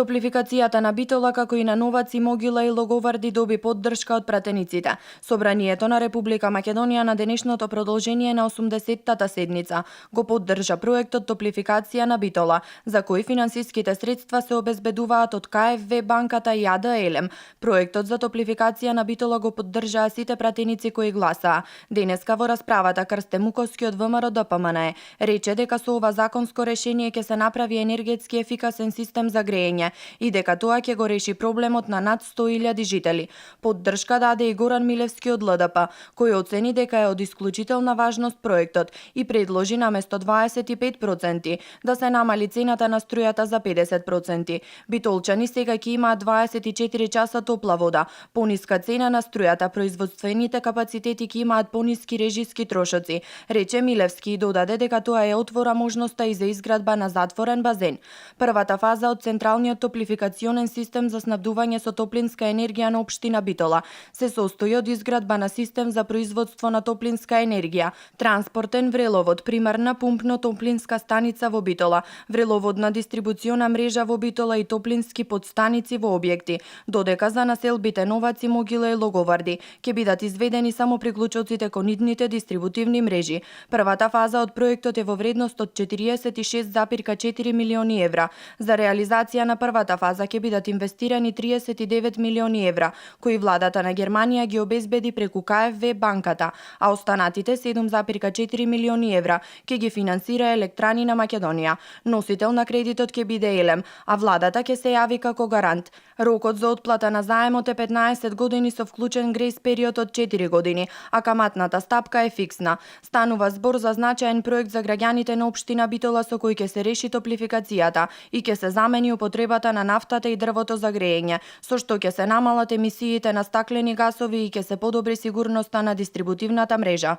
Топлификацијата на Битола, како и на Новаци, Могила и Логоварди доби поддршка од пратениците. Собранието на Република Македонија на денешното продолжение на 80-тата седница го поддржа проектот Топлификација на Битола, за кој финансиските средства се обезбедуваат од КФВ, банката и АД Елем. Проектот за топлификација на Битола го поддржаа сите пратеници кои гласаа. Денеска во расправата Крсте Муковски од ВМРО ДПМН рече дека со ова законско решение ќе се направи енергетски ефикасен систем за грејење и дека тоа ќе го реши проблемот на над 100.000 жители. Поддршка даде и Горан Милевски од ЛДП, кој оцени дека е од исклучителна важност проектот и предложи наместо 25% да се намали цената на струјата за 50%. Битолчани сега ќе имаат 24 часа топла вода, пониска цена на струјата, производствените капацитети ќе имаат пониски режиски трошоци, рече Милевски и додаде дека тоа е отвора можноста и за изградба на затворен базен. Првата фаза од централниот топлификационен систем за снабдување со топлинска енергија на општина Битола се состои од изградба на систем за производство на топлинска енергија, транспортен вреловод, примарна пумпно-топлинска станица во Битола, вреловодна дистрибуциона мрежа во Битола и топлински подстаници во објекти, додека за населбите Новаци, Могила и Логоварди ќе бидат изведени само приклучоците кон идните дистрибутивни мрежи. Првата фаза од проектот е во вредност од 46,4 милиони евра. За реализација на првата фаза ќе бидат инвестирани 39 милиони евра, кои владата на Германија ги обезбеди преку КФВ банката, а останатите 7,4 милиони евра ќе ги финансира Електрани на Македонија. Носител на кредитот ќе биде Елем, а владата ќе се јави како гарант. Рокот за отплата на заемот е 15 години со вклучен грејс период од 4 години, а каматната стапка е фиксна. Станува збор за значаен проект за граѓаните на општина Битола со кој ќе се реши топлификацијата и ќе се замени употребата на нафтата и дрвото за грејење, со што ќе се намалат емисиите на стаклени гасови и ќе се подобри сигурноста на дистрибутивната мрежа.